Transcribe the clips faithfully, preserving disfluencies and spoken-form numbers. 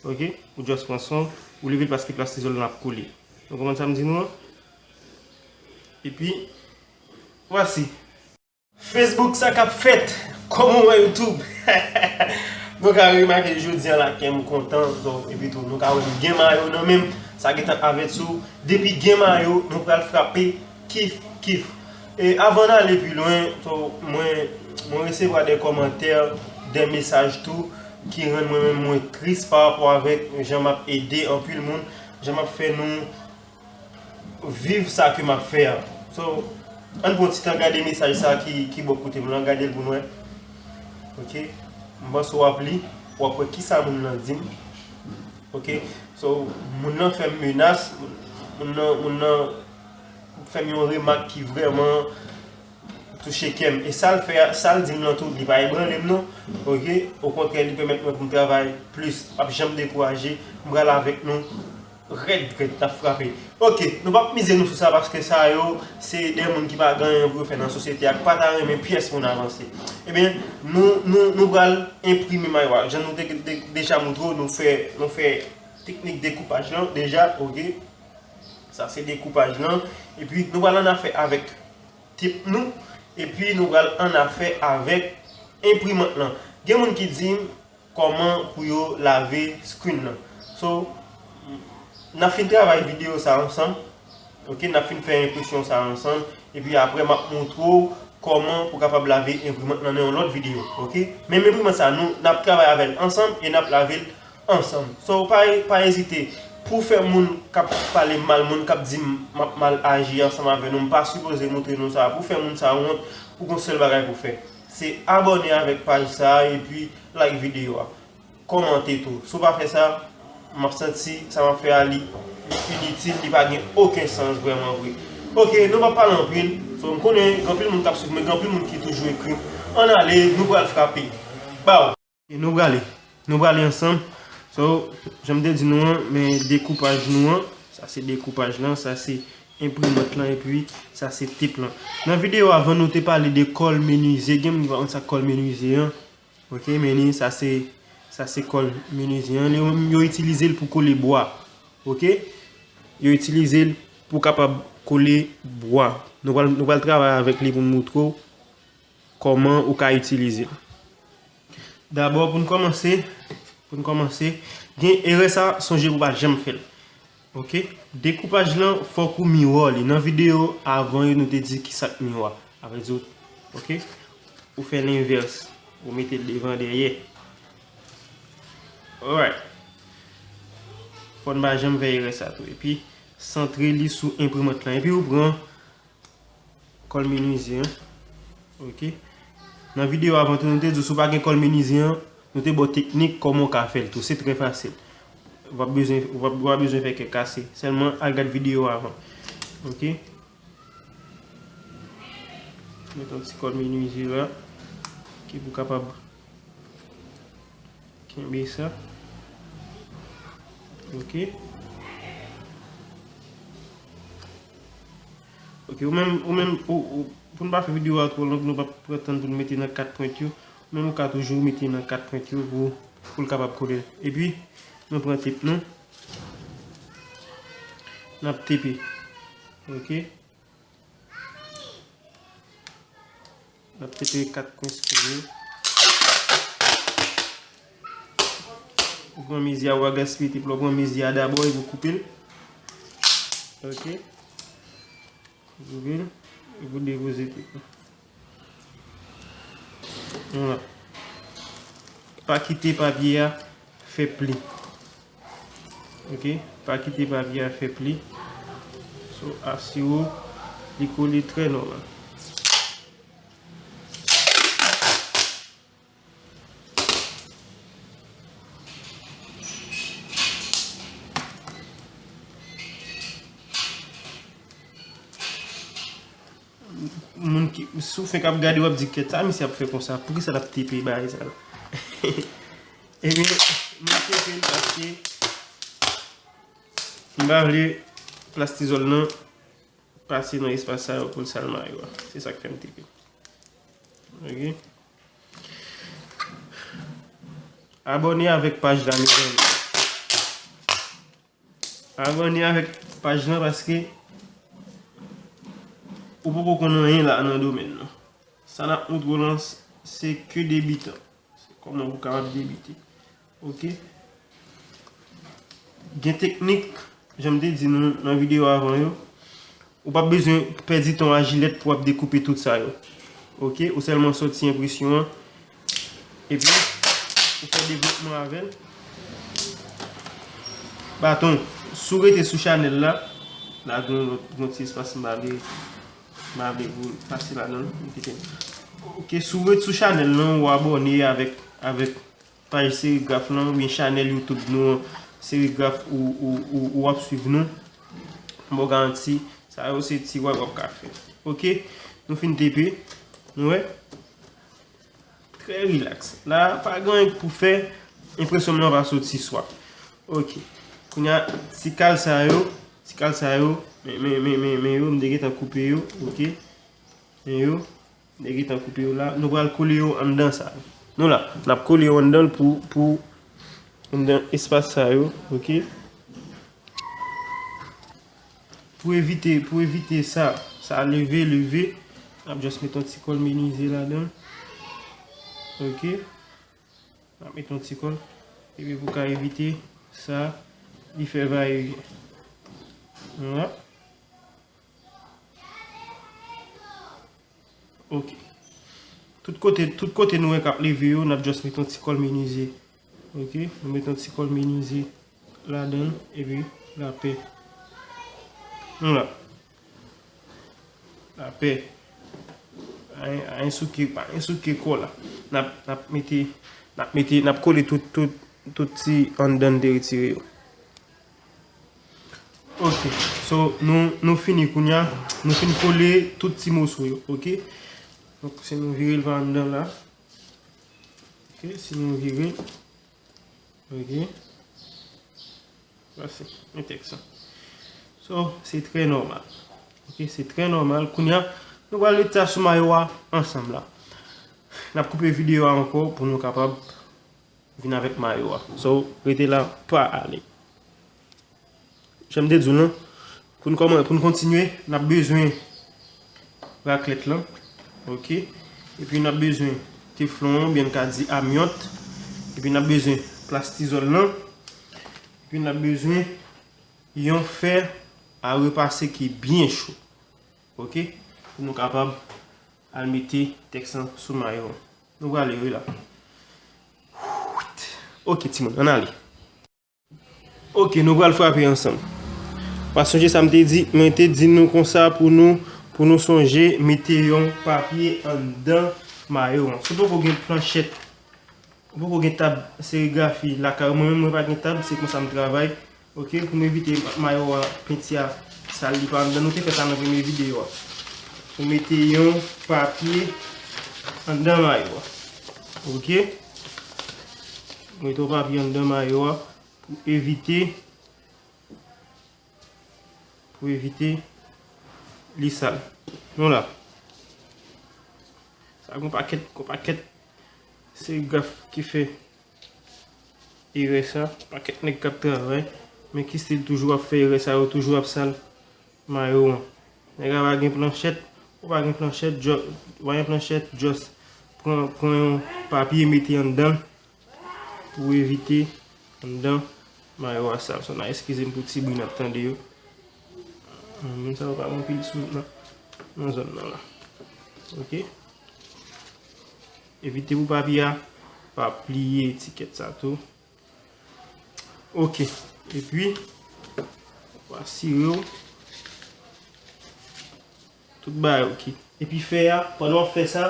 Ok, ou just pran sa w, ou leve l paske plastizòl lan ap kole. Nou konprann sa m di nou an? Epi, vwasi. Facebook, sa k ap fèt? Kòman w wè YouTube? Nou ka remake jodi an la, kè m kontan, so, epi tou, nou ka wè m gen mayo nan men m, sa gentan avèti w. Depi gen mayo, nou pral frape kif, kif. E avan n ale pi lwen, so, mwen, mwen resevwa de kòmantè, de mesaj tou, ki rann mwen menm mwen tris pa rapò avèk jan m ap ede anpil moun, jan m ap fè nou viv sa ke m ap fè a. So, ann pran ti tan gade mesaj sa ki, ki bò kote m lan, gade l pou n wè. Ok? M panse w ap li, w ap wè kisa moun nan di m. Ok? So, moun nan fè m menas, moun nan, moun nan fè m yon remak ki vrèman touche kè m. E sa l fè a, sa l di m lan tou, li pa ebranle m non. Ok? Okontrè, li pèmèt mwen pou m travay plis. M p ap janm dekouraje. M pral avèk nou. Rèd, rèd, n ap frape. Ok, nou p ap mize nou sou sa paske sa yo, se de moun ki pa gen anyen pou yo fè nan sosyete a, ki pa ta renmen pyès moun avanse. Ebyen, nou, nou, nou pral enprime mayo a. Jan nou te, te deja montre w, nou fè, nou fè teknik dekoupaj lan deja, ok. Sa se dekoupaj lan. Epi, nou pral annafè avèk tip nou. Epi, nou pral annafè avèk enprimant lan. Gen moun ki di m, kòman pou yo lave screen nan. So, n ap fin travay videyo sa ansanm. Ok, n ap fin fè enpresyon sa ansanm. Epi apre, m ap montre w kòman pou kapab lave enprimant lan nan yon lòt videyo. Ok? Menm enprimant sa, nou, n ap travay avè l ansanm e n ap lave l ansanm. So, pa, pa ezite. Pou fè moun k ap pale m mal, moun k ap di m m ap mal aji ansanm avè nou, m pa sipoze montre nou sa. Pou fè moun sa wont, ou gon sèl bagay pou fè. Se abòne avèk paj sa a epi like videyo a. Kòmante tou. Si w pa fè sa, m ap santi sa m ap fè a li initil, li pa gen okenn sans vrèman vre. Ok, nou p ap pale anpil. So, m konnen gen anpil moun k ap swiv mwen, gen anpil moun ki toujou ekri m. Ann ale, nou pral frape. Baw! E nou prale. Nou prale ansanm. So, jan m te di nou an, men dekoupaj nou an. Sa se dekoupaj lan, sa se enprimant lan, epi sa se tip lan. Nan videyo avan, nou te pale de kòl menize. Gen moun ki pa konn sa k kòl menize an. Ok, men ni, sa se, sa se kòl menize an. Yo, yo itilize l pou kole bwa. Ok? Yo itilize l pou kapab kole bwa. Nou pral, nou pral travay avèk li pou n moutre w kòman ou ka itilize l. Dabò, pou n kòmanse, pou n kòmanse, gen erè sa, sonje pou w pa janm fè l. Ok? Dekoupaj lan, fòk ou miwa li. Nan videyo avan yo, nou te di ki sa k miwa. Sa vle di, ok? Ou fè lenvès. Ou mete l devan dèyè. Alright. Fò n pa janm fè erè sa tou. Epi, santre li sou enprimant lan. Epi ou pran kòl menize an. Ok. Nan videyo avan tou, nou te di w si w pa gen kòl menize an, nou te ba w teknik kòman w ka fè l tou. Se trè fasil. W ap bezwen, w ap, w ap bezwen fè kè kase. Sèlman al gad videyo avan. Ok. Met yon ti kòl menize la. Ki pou kapab kenbe sa. Ok. Ok, ou menm, ou menm, ou, ou, pou n pa fè videyo a twò long, nou p ap pran tan pou n mete nan kat pwent yo. Ou menm ou ka toujou mete nan kat pwent yo pou, pou l kapab kole. Epi, nou pran tip nou. N ap tepe. Ok. N ap tepe kat kwen sou yo. Ou pran mezi a, ou pa gaspiye tip la, ou pran mezi a dabò epi w koupe l. Ok. Ou koupe l, epi w depoze tip la. Vwala. Pa kite papye a fè pli. Ok, pa kite papye a fè pli. So, asire w li kole trè nòmal. Moun ki, si w fenk ap gade, w ap di, "Kèt, sa misye ap fè konsa? Poukisa l ap tepe bagay sa la?" Ebyen, mwen tepe l paske m pa vle plastizòl nan pase nan espas sa yo pou l sal mayo a. Se sa k fè m tepe. Ok. Abòne avèk paj la, mezanmi. Abòne avèk paj lan paske ou poko konn anyen la nan domèn nan. Sa n ap montre w lan, se ke debitan. Se kòman pou w kapab debite. Ok? Gen teknik, jan m te di nou nan videyo avan yo, ou p ap bezwen pèdi tan w a jilèt pou w ap dekoupe tout sa yo. Ok? Ou sèlman sòti enpresyon an, epi ou fè devlopman avè l. Baton, si w rete sou chanèl la, la gen yon lòt, gen yon ti espas m pa vle, m pa vle pou l pase ladan l, m kite l. Ok, si w ret sou chanèl lan, ou abòne avèk, avèk paj Serigraf lan, oubyen chanèl YouTube nou an, Serigraf ou, ou, ou, ou w ap swiv nou, m ba w garanti, sa yo se ti wòl w ap ka fè. Ok, nou fin tepe, nou wè. Trè rilaks. La, pa gen anyen pou fè, enpresyon m nan va soti swa. Ok. Kounye a, ti kal sa yo, ti kal sa yo, men, men, men, men, men yo, m te gentan koupe yo, ok. Men yo, m te gentan koupe yo la. Nou pral kole yo anndan sa. Nou la, n ap kole yo anndan l pou, pou, anndan espas sa yo, ok. Pou evite, pou evite sa, sa leve, leve, n ap just met yon ti kòl menize ladan. Ok. N ap met yon ti kòl. Epi pou ka evite sa, li fè vayevyen. Vwala. Ok. Tout kote, tout kote nou wè k ap leve yo, n ap just met yon ti kòl menize. Ok, nou met yon ti kòl menize ladan l, epi lapè. Nou la. Lapè. Anyen, anyen souke, pa anyen souke kò la. N ap, n ap mete, n ap mete, n ap kole tout, tout, tout ti anndan n te retire yo. Ok, so nou, nou fini kounye a, nou fin kole tout ti moso yo, ok? Donk, si nou vire l pa anndan la, ok, si nou vire, ok, pase, men tèks lan. So, se trè nòmal, ok, se trè nòmal. Kounye a, nou pral ret sa sou mayo a ansanm la. N ap koupe videyo a ankò pou nou kapab vin avèk mayo a. So, rete la, pa ale. Jan m te di w lan, pou n kòman, pou n kontinye, n ap bezwen raklèt lan, ok? Epi n ap bezwen teflon an, oubyen n ka di amyòt. Epi n ap bezwen plastizòl lan. Epi n ap bezwen yon fè a repase ki byen cho, ok? Pou nou kapab al mete tèks lan sou mayo an. Nou prale, wi la. Ok, timoun, ann ale. Ok, nou pral frape ansanm. W ap sonje sa m te di, mwen te di nou konsa pou nou, pou nou sonje mete yon papye anndan mayo an. Si w poko gen planchèt, ou poko gen tab serigrafi lakay ou, mwen menm mwen pa gen tab, se konsa m travay. Ok, pou m evite ma-, mayo a, penti a sal li pa anndan, nou te fè sa nan premye videyo a. Ou mete yon papye anndan mayo a. Ok? Mete yon papye anndan mayo a pou evite, pou evite li sal. Nou la. Sa gon pakèt, gon pakèt serigraf ki fè erè sa, pakèt nèg k ap travay, men ki still toujou ap fè erè sa yo, toujou ap sal mayo an. Nèg la pa gen planchèt, ou pa gen planchèt, just, ou pa gen planchèt, just pran, pran yon papye mete anndan l pou evite anndan mayo a sal. So, n a eskize m pou ti bri n ap tande yo. Moun sa yo pa gen anpil sou nan, nan zòn nan la. Ok. Evite pou papye a pa pliye etikèt sa tou. Ok. Epi, w asire w tout bagay ok. Epi fè a, pandan w ap fè sa,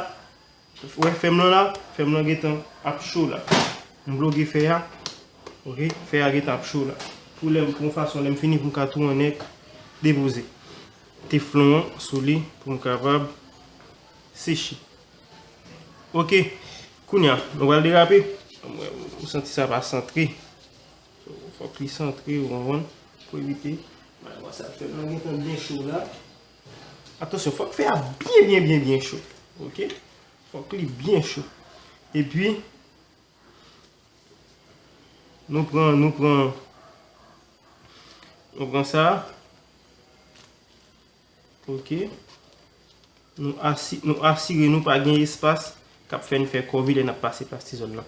wè fè m lan la, fè m lan gentan ap cho la. M ploge fè a, ok, fè a gentan ap cho la. Pou lè, pou yon fason, lè m fini pou m ka tou annèk depoze teflon an sou li pou m kapab seche. Ok, kounye a, nou pral derape. Mwen, m santi sa pa santre. So, fòk li santre, ou konprann, pou evite. Mwen, sa fè m lan gentan byen cho la. Atansyon, fòk fè a byen, byen, byen, byen cho. Ok? Fòk li byen cho. Epi, nou pran, nou pran, Nou pran sa. Ok. Nou asi-, nou asire nou pa gen espas k ap fè n fè kòve lè n ap pase plastizòl lan.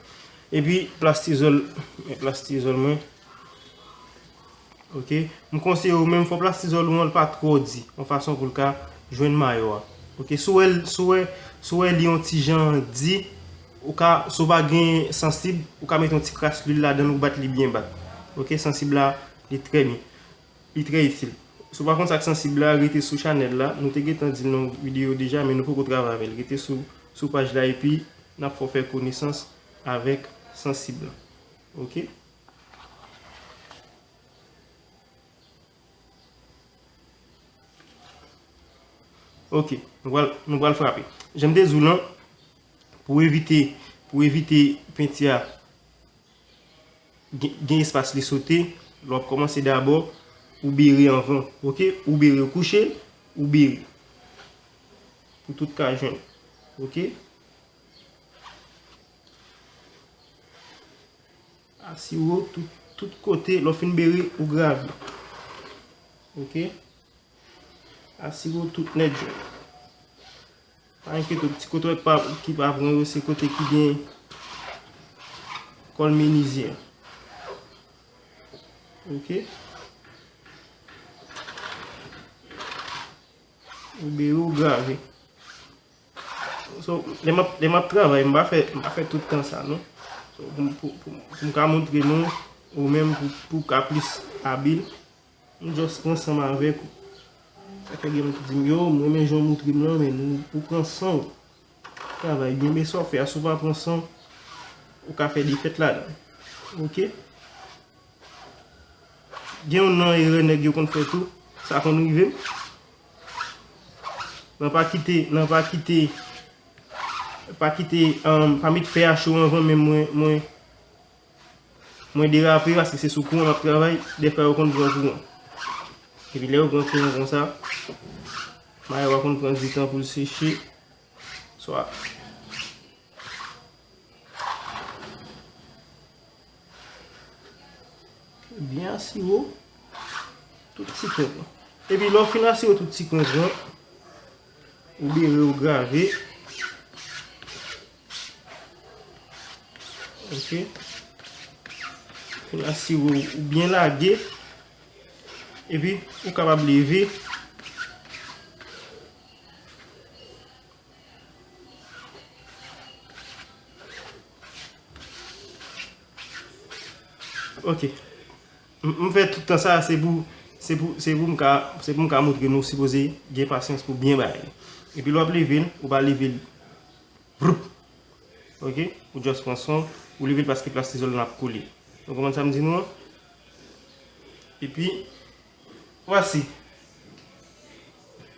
Epi plastizòl, men plastizòl mwen. Ok. M konseye w menm fò plastizòl ou an l pa twò di, yon fason pou l ka jwenn mayo a. Ok. Si w wè l, si w wè, si w wè li yon ti jan di, ou ka, si w pa gen sansib, ou ka mete yon ti kras lwil ladan l, ou bat li byen bat. Ok, sansib la, li trè byen. Li trè itil. Si w pa konn sa k sansib la, rete sou chanèl la. Nou te gentan di l nan yon videyo deja, men nou poko travay avè l. Rete sou, sou paj la epi n ap fè w fè konesans avèk sansib la. Ok? Ok, nou pral, nou pral frape. Jan m te di w lan, pou evite, pou evite penti a gen, gen espas li sote, lè w ap kòmanse dabò, ou bere anvan, ok? Ou bere, ou kouche l, ou bere. Pou tout ka jwenn, ok? Asire w tout, tout kote, lè w fin bere, ou grave. Ok? Asire w tout nèt jwenn. Pa enkyete w, ti kote w pa, ki pa pran yo, se kote ki gen kòl menizyè. Ok? Ou bere, ou grave. So, lè m ap, lè m ap travay, m pa fè, m pa fè tout tan sa, non. So, pou, pou, pou, pou m ka montre nou, ou menm pou, pou w ka plis abil, m just pran san m avèk ou. Sa fè gen moun ki di m, yo, m renmen jan w montre m lan, men ou, ou pran san w. Travay byen, men sa w fè a, si w pa pran san w, ou ka fè defèt ladan. Ok? Gen youn nan erè nèg yo konn fè tou, sa konn rive m. Nan pa kite, nan pa kite, pa kite, um, pa met fè a cho anvan menm mwen, mwen, mwen derape, paske se sou kouran m ap travay, dèfwa yo konn pran kouran. Epi lè yo pran kouran konsa, mayo a konn pran ditan pou l seche. Swa. Byen asire w tout ti kwen pran. Epi lè w fin asire w tout ti kwen pran, ou bere, ou grave. Ok. Fin asire w, ou byen lage. Epi, ou kapab leve. Ok. M, m fè tout tan sa, se pou, se pou, se pou m ka, se pou m ka montre nou sipoze gen pasyans pou byen bay li. Epi lè w ap leve l, ou pa leve l. Vroup. Ok? Ou just pran san, ou leve l paske plastizòl lan ap kole. Nou konprann sa m di nou an? Epi, vwasi.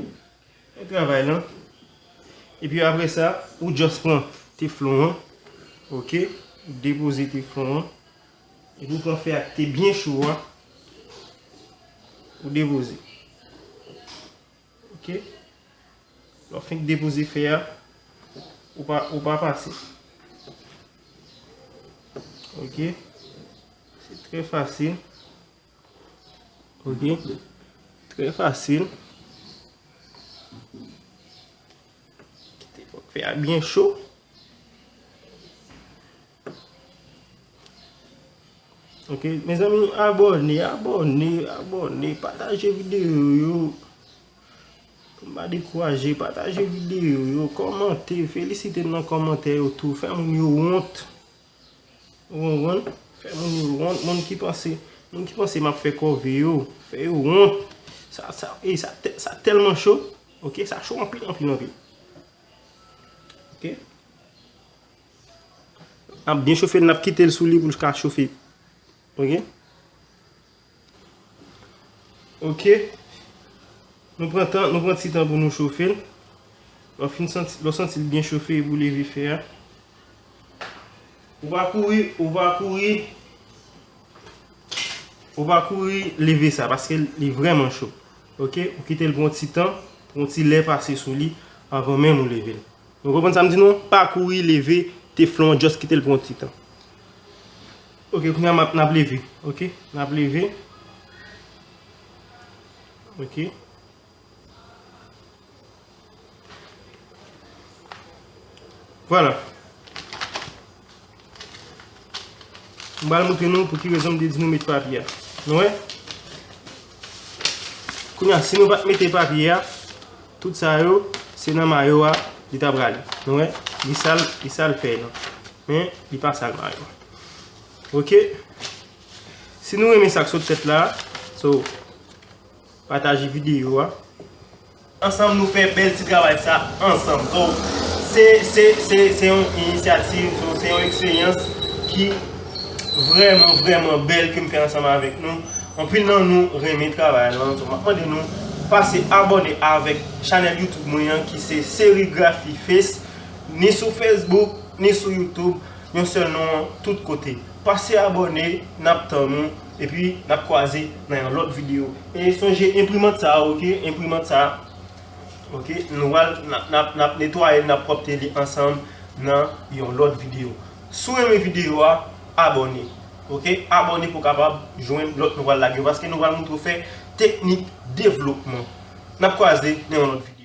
Fè travay lan. Epi apre sa, ou just pran teflon an. Ok? Ou depoze teflon an. Epi ou pran fè a ki te byen cho a. Ou depoze. Ok? Lè w fenk depoze fè a, ou pa, ou pa pase. Ok? Se trè fasil. Ok? Trè fasil. Kite fè a byen cho. Ok, mezanmi, abòne, abòne, abòne, pataje videyo yo. Pou m pa dekouraje, pataje videyo yo, kòmante, felisite m nan kòmantè yo tou. Fè moun yo wont. Ou konprann? Fè moun yo wont, moun ki panse, moun ki panse m ap fè kòve yo, fè yo wont. Sa, sa, e sa, tè- sa tèlman cho. Ok, sa cho anpil, anpil, anpil. Ok. N ap byen chofe l, n ap kite l sou li pou l ka chofe. Ok? Ok. Nou pran tan, nou pran ti tan pou nou chofe l. Lè w fin santi, lè w santi l byen chofe epi w leve fè a. Ou pa kouri, ou pa kouri, ou pa kouri leve sa paske li vrèman cho. Ok? Ou kite l pran yon ti tan, pran yon ti lè pase sou li anvan menm ou leve l. Nou konprann sa m di nou? Pa kouri leve teflon an, just kite l pran yon ti tan. Ok, kounye a m ap, n ap leve. Ok, n ap leve. Ok. Vwala. M pral montre nou pou ki rezon m te di nou met papye a. Nou wè? Kounye a, si nou pa t mete papye a, tout sa yo, se nan mayo a li ta prale. Nou wè? Li sal, li sal fèy lan. Men, li pa sal mayo a. Ok? Si nou renmen sa k sot fèt la, so, pataje videyo a. Ansanm nou fè bèl ti travay sa ansanm. So, se, se, se, se yon inisyativ, so, se yon eksperyans ki vrèman, vrèman bèl ke m fè ansanm avèk nou. Anpil nan nou renmen travay lan. So, m ap mande nou pase abòne avèk chanèl YouTube mwen an ki se Serigrafi Face, ni sou Facebook, ni sou YouTube, yon sèl non an tout kote. Pase abòne, n ap tann ou, epi n ap kwaze nan yon lòt videyo. E sonje enprimant sa a, ok? Enprimant sa a, ok? Nou pral, n ap, n ap, n ap netwaye l, n ap pwòpte li ansanm nan yon lòt videyo. Si w renmen videyo a, abòne, ok? Abòne pou w kapab jwenn lòt nou pral lage yo, paske nou pral montre w fè teknik devlopman. N ap kwaze nan yon lòt videyo.